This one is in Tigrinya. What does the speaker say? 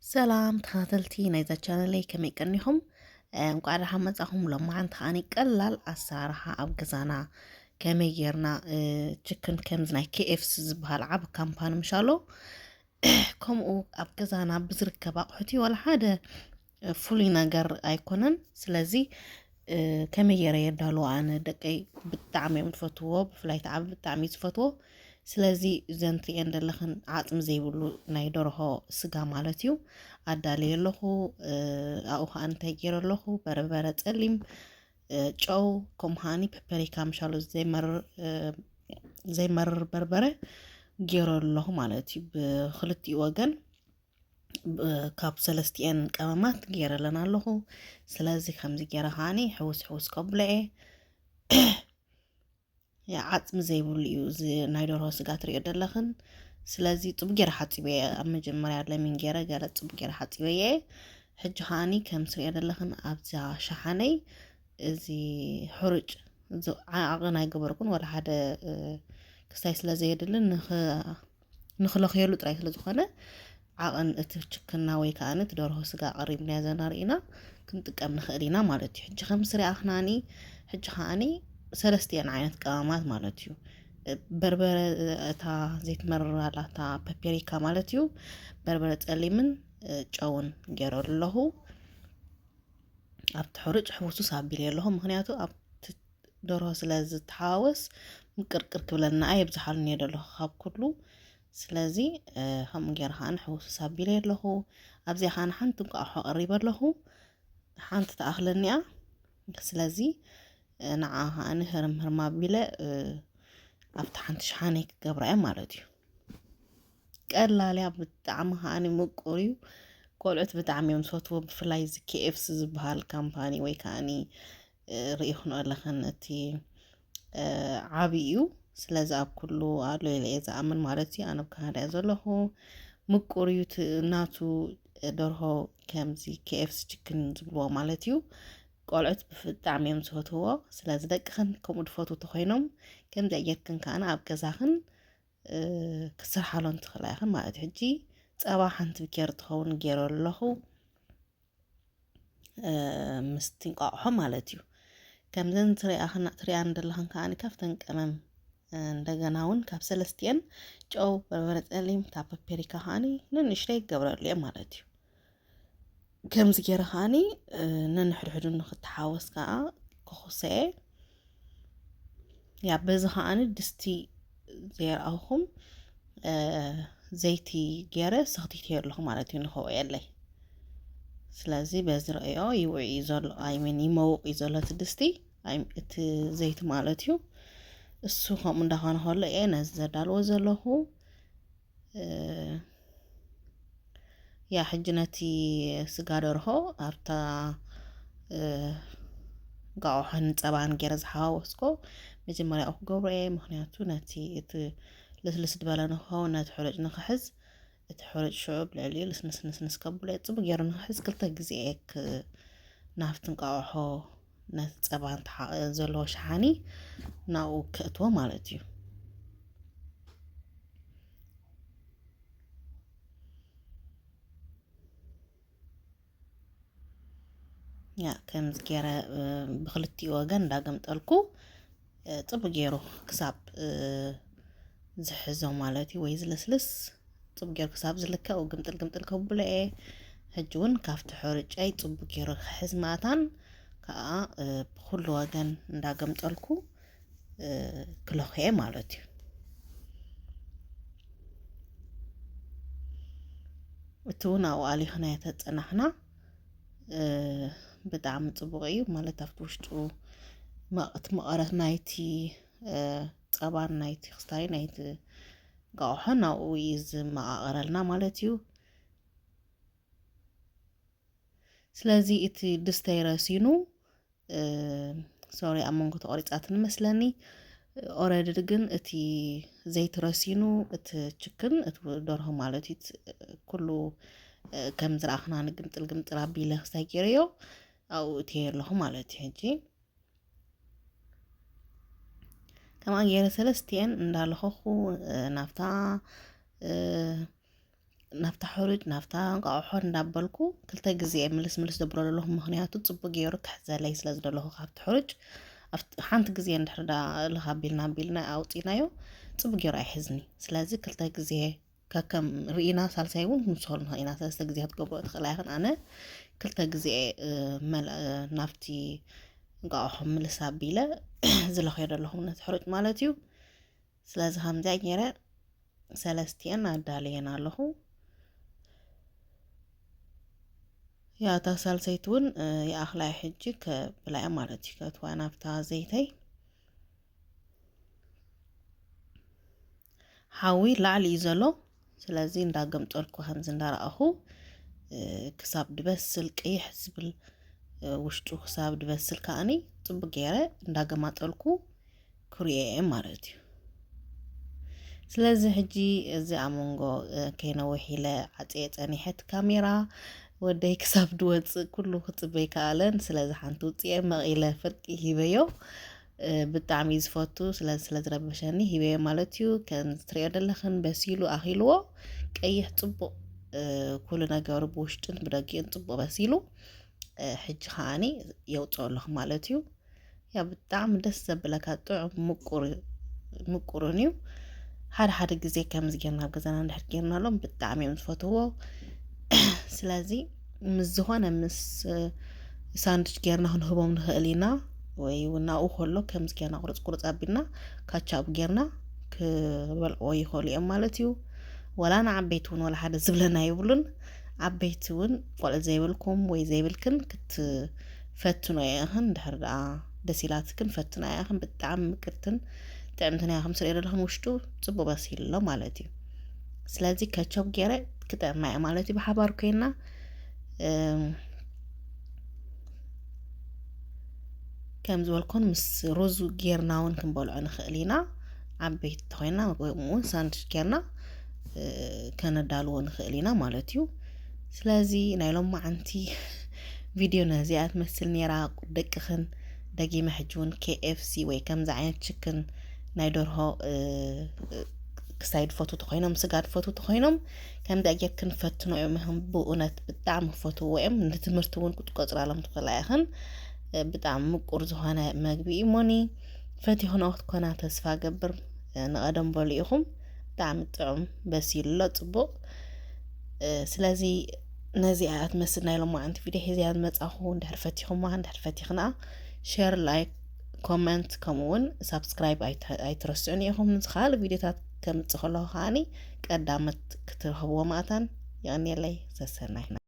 ሰላም ተኸታተልቲ ናይዛ ቻነለይ፣ ከመይ ቀኒኹም? እ፣ እንቋዕ ደሓን መጻኹም። ሎማዓንቲ ከኣኒ ቀላል ኣሰራርሓ ኣብ ገዛና ከመይ ጌርና፣ እ፣ ችክን ከምዚ ናይ ኬ ኤፍ ሲ ዝበሃል ዓቢ ካምፓኒ ምሻሎ፣ ከምኡ ኣብ ገዛና ብዝርከብ ኣቑሑት እዩ። ዋላ ሓደ፣ እ፣ ፍሉይ ነገር ኣይኮነን። ስለዚ፣ እ፣ ከመይ ጌረ የዳልዎ? ኣነ ደቀይ ብጣዕሚ እዮም ዝፈትዎ፣ ብፍላይ እቲ ዓቢ ብጣዕሚ እዩ ዝፈትዎ። ስለዚ እዘን ትሪኤን ዘለኽን ዓጽሚ ዘይብሉ ናይ ደርሆ ስጋ ማለት እዩ ኣዳልየ ኣለኹ። እ፣ ኣብኡ ኸዓ እንታይ ገይረ ኣለኹ? በርበረ ጸሊም፣ እ፣ ጨው፣ ከምኡ ኸዓኒ ፐፐሪካ ምሻሉ ዘይመርር፣ እ፣ ዘይመርር በርበረ ገይረ ኣለኹ ማለት እዩ። ብኽልቲኡ ወገን ብ-፣ ካብ ሰለስቲኤን ቀመማት ገይረለን ኣለኹ። ስለዚ ከምዚ ገይረ ኸዓኒ ሕውስ ሕውስ ከብሎ እየ። ያ ዓጽሚ ዘይብሉ እዩ እዚ ናይ ደርሆ ስጋ ትሪኦ ዘለኽን። ስለዚ ጽቡቅ ገይረ ሓጺበ እየ። ኣብ መጀመርያ ለሚን ገይረ ገለ ጽቡቅ ገይረ ሓጺበ እየ። ሕጂ ከዓኒ ከም ትሪኦ ዘለኽን ኣብዛ ሸሓነይ እዚ ሕሩጭ እዚ ዓ-፣ ዓቐን ኣይገበርኩን፣ ወላ ሓደ፣ እ፣ ክስታይ ስለ ዘየድልን ንኽ-፣ ንኽለኽየሉ ጥራይ ስለ ዝኾነ ዓቐን እቲ ችክና ወይ ከኣ እቲ ደርሆ ስጋ ቀሪብናዮ ዘና ርኢና ክንጥቀም ንኽእል ኢና ማለት እዩ። ሕጂ ከም ስሪኣ ክናኒ፣ ሕጂ ከኣኒ ሰለስቲኤን ዓይነት ቀመማት ማለት እዩ። በርበረ፣ እታ ዘይትመርር ኣላ፣ እታ ፐፔሪካ ማለት እዩ። በርበረ ጸሊምን፣ እ፣ ጨውን ገይረ ኣለኹ። ኣብቲ ሕሩጭ ሕውሱስ ኣቢለ ኣለኹ፣ ምኽንያቱ ኣብቲ ደርሆ ስለ ዝተሓዋወስ ምቅርቅር ክብለና ኣየብዝሓሉን እየ ደለኹ ካብ ኩሉ። ስለዚ፣ እ፣ ከምኡ ገይረ ከኣ ሕውሱስ ኣቢለ ኣለኹ። ኣብዚኣ ከኣ ሓንቲ እንቋቑሖ ቀሪበ ኣለኹ። ሓንቲ ትኣኽለኒ እያ። ስለዚ፣ እ፣ ንዓ ከኣ ህርም ህርም ኣቢለ፣ እ፣ ኣብቲ ሓንቲ ሸሓነይ ክገብራ እየ ማለት እዩ። ቀላል እያ፣ ብጣዕሚ ከኣኒ ምቁር እዩ። ቆልዑት ብጣዕሚ እዮም ዝፈትዎ፣ ብፍላይ እዚ ኬ ኤፍ ሲ ዝበሃል ካምፓኒ ወይ ከኣኒ፣ እ፣ ርኢኽንኦ ኣለኽን እቲ፣ እ፣ ዓቢ እዩ። ስለዚ ኣብ ኩሉ ኣሎ ኢለ እየ ዝኣምን ማለት እዩ። ኣነ ኣብ ካናዳ እየ ዘለኹ። ምቁር እዩ እቲ ናቱ ደርሆ ከምዚ ኬ ኤፍ ሲ ችክን ዝብልዎ ማለት እዩ። ቆልዑት ብጣዕሚ እዮም ዝፈትዎ። ስለዚ ደቅኽን ከምኡ ዝፈትዉ ተኾይኖም ከምዚ ጌርክን ከኣኒ ኣብ ገዛኽን እ፣ ክትሰርሓሎም ትኽእላ ኢኽን ማለት እዩ። ሕጂ ጸባ ሓንቲ ብኬሪ ትኸውን ገይረ ኣለኹ፣ እ፣ ምስቲ እንቋቑሖ ማለት እዩ። ከምዘን ትሪኣኽና-፣ ትሪኣን ዘለኽን ከኣ ካብተን ቀመም፣ እ፣ እንደገና እውን ካብ ሰለስቲኤን ጨው፣ በርበረ ጸሊም፣ እታ ፓፕሪካ ከኣ ንንእሽተይ ክገብረሉ እየ ማለት እዩ። ከምዚ ገይረ ከኣኒ፣ እ፣ ነንሕድሕዱ ንክተሓወስ ከኣ ክኹሰ እየ። ያ፣ በዚ ከኣኒ ድስቲ ዘየርኣኹም፣ እ፣ ዘይቲ ገይረ ሰኽቲተዮ ኣለኹ ማለት እዩ፣ ንኸውዕየለይ። ስለዚ በዚ ርእዮ ይውዒ እዩ ዘሎ፣ I mean ይመውቕ እዩ ዘሎ እቲ ድስቲ፣ ኣይ፣ እቲ ዘይቲ ማለት እዩ። እሱ ከምኡ እንዳኾነ ከሎ እየ ነዚ ዘዳልዎ ዘለኹ። እ፣ ያ፣ ሕጂ ነቲ ስጋ ደርሆ ኣብታ፣ እ፣ እንቋቑሖን ጸባን ገይረ ዝሓዋወስኮ መጀመርያ ክገብሮ እየ። ምኽንያቱ ነቲ፣ እቲ ልስልስ ዝበለ ንክኸውን፣ ነቲ ሕሩጭ ንክሕዝ፣ እቲ ሕሩጭ ሽዑ ኣብ ልዕሊኡ ልስንስ ንስንስ ከብሎ እየ። ጽቡቅ ገይሩ ንክሕዝ ክልተ ግዜ እየ ክ-፣ ናብቲ እንቋቑሖ፣ ነቲ ጸባ እንተሓ-፣ ዘለዎ ሸሓኒ ናብኡ ከእትዎ ማለት እዩ። ያ፣ ከምዚ ገይረ፣ እ፣ ብኽልቲኡ ወገን እንዳገምጠልኩ፣ እ፣ ጽቡቅ ገይሩ ክሳብ፣ እ፣ ዝሕዞ ማለት እዩ፣ ወይ ዝልስልስ፣ ጽቡቅ ገይሩ ክሳብ ዝልከ፣ ግምጥል ግምጥል ከብሎ እየ። ሕጂ እውን ካብቲ ሕርጨይ ጽቡቅ ገይሩ ክሕዝ መታን ከኣ፣ እ፣ ብኹሉ ወገን እንዳገምጠልኩ፣ እ፣ ክለኽየ ማለት እዩ። እቲ እውን ኣብኡ ኣሊኽናዮ ተጸናሕና፣ እ፣ ብጣዕሚ ጽቡቕ እዩ። ማለት ኣብቲ ውሽጡ መ-፣ እቲ መቐረት ናይቲ፣ እ፣ ጸባን ናይቲ ክስታይ ናይቲ እንቋቑሖን ኣብኡ እዩ ዝመቓቐረልና ማለት እዩ። ስለዚ እቲ ድስተይ ረሲኑ፣ እ፣ ሶሪ፣ ኣብ መንጎ ተቖሪጻትኒ መስለኒ። ኦረዲ ግን እቲ ዘይቲ ረሲኑ፣ እቲ ችክን፣ እቲ ደርሆ ማለት እዩ፣ እቲ ኩሉ፣ እ፣ ከም ዝረኣኽና ንግምጥል ግምጥል ኣቢለ ክስታይ ገይረዮ፣ ኣብኡ እትየ ኣለኹ ማለት እዩ። ሕጂ ከምኣ ገይረ ሰለስቲኤን እንዳለኸኹ፣ እ፣ ናብታ፣ እ፣ ናብታ ሕሩጭ ናብታ እንቋቑሖ እንዳበልኩ ክልተ ግዜ ምልስ ምልስ ዘብሎ ዘለኹ፣ ምኽንያቱ ጽቡቕ ገይሩ ክሕዘለይ ስለ ዝደለኹ ካብቲ ሕሩጭ። ኣብቲ ሓንቲ ግዜ እንድሕር ዳ እልኽ ኣቢልና ኣቢልና ኣውጺናዮ ጽቡቕ ገይሩ ኣይሕዝኒ። ስለዚ ክልተ ግዜ ከከም ርኢና ሳልሳይ እውን ክንውስኸሉ ንኽእል ኢና። ሰለስተ ግዜ ክትገብሮ ትኽእላ ኢኽን። ኣነ ክልተ ግዜ ናብቲ እንቋቑሖ ምልስ ኣቢለ ዝለኽዮ ዘለኹ ነቲ ሕሩጭ ማለት እዩ። ስለዚ ከምዚኣ ገይረ ሰለስቲአን ኣዳልየን ኣለኹ። ያ እታ ሳልሰይቲ እውን ይኣኽላያ ሕጂ ከብላያ ማለት እዩ። ከእትዋ ናብታ ዘይተይ ሓዊ ላዕሊ እዩ ዘሎ። ስለዚ እንዳገምጠልኩ ከምዚ እንዳረኣኹ ክሳብ ድበስል ቅይሕ ዝብል ውሽጡ ክሳብ ድበስል ከዓኒ ጽቡቅ ገይረ እንዳገማጠልኩ ክሪኦ እየ ማለት እዩ። ስለዚ ሕጂ እዚ ኣብ መንጎ ከይነውሕ ኢለ ዓጽየ ጸኒሐ እቲ ካሜራ ወደይ ክሳብ ድወጽእ ኩሉ ክጽበይ ከኣለን። ስለዚ ሓንቲ ውጽኤ መቒለ ፍርቂ ሂበዮ። ብጣዕሚ እዩ ዝፈቱ። ስለዚ ስለ ዝረበሸኒ ሂበዮ ማለት እዩ። ከም ትሪኦ ዘለኽን በሲሉ ኣኺልዎ ቀይሕ ጽቡቕ ኩሉ ነገሩ ብውሽጥን ብደጊኡን ጽቡቕ በሲሉ። ሕጂ ከዓኒ የውፅኦ ኣለኹ ማለት እዩ። ያ ብጣዕሚ ደስ ዘብለካ ጥዑም ምቁር ምቁርን እዩ። ሓደ ሓደ ግዜ ከምዚ ጌርና ኣብ ገዛና እንድሕር ጌርናሎም ብጣዕሚ እዮም ዝፈትዎ። ስለዚ ምስ ዝኾነ ምስ ሳንድች ጌርና ክንህቦም ንኽእል ኢና። ወይ እውን ናብኡ ከሎ ከምዚ ጌርና ቁርፅ ቁርፅ ኣቢልና ካቻብ ጌርና ክበልዕዎ ይኽእሉ እዮም ማለት እዩ። ወላ ንዓበይቲ እውን ወላ ሓደ ዝብለና የብሉን። ዓበይቲ እውን ቆልዑ ዘይብልኩም ወይ ዘይብልክን ክትፈትኖ ኢኽን። ድሕር ደኣ ደስ ኢላትክን ፈትና ኢኽን። ብጣዕሚ ምቅርትን ጥዕምትን እያ። ከም ትሪኦ ዘለኽን ውሽጡ ጽቡቅ በሲሉ ኣሎ ማለት እዩ። ስለዚ ከቸብ ገይረ ክጥዕማ እየ ማለት እዩ። ብሓባር ኮይና ከም ዝበልኩን ምስ ሩዝ ጌርና እውን ክንበልዖ ንኽእል ኢና። ዓበይቲ ተኮይና ወይ እውን ሳንድች ጌርና ከነዳልዎ ንኽእል ኢና ማለት እዩ። ስለዚ ናይ ሎማዓንቲ ቪድዮ ነዚኣ ትመስል ነይራ። ደቅኽን ደጊመ ሕጂ እውን ኬኤፍሲ ወይ ከምዚ ዓይነት ችክን ናይ ደርሆ ክሳይ ድፈቱ ተኮይኖም ስጋ ድፈቱ ተኮይኖም ከምዚ ጌርክን ፈትኖ እዮም። ብእውነት ብጣዕሚ ክፈትዎ እዮም። ንትምህርቲ እውን ክትቆፅራሎም ትኽእላ ኢኽን። ብጣዕሚ ምቁር ዝኾነ መግቢ እዩ። ሞኒ ፈቲኽንኦ ክትኮና ተስፋ ገብር። ንቐደም በሉ ኢኹም። ብጣዕሚ ጥዑም በሲሉ ኣሎ ጽቡቕ። ስለዚ ነዚኣ ትመስል ናይ ሎማዓንቲ ቪድዮ ሒዘያ ዝመጻኹ። እንድሕር ፈቲኹማ እንድሕር ፈቲኽና ሸር፣ ላይክ፣ ኮመንት ከምኡ እውን ሳብስክራይብ ኣይትረስዑን ኢኹም። ንዝኻለ ቪድዮታት ከምጽእ ከለኹ ከዓኒ ቀዳመት ክትረኽብዎ ማእታን። የቐንየለይ። ሰሰናይና።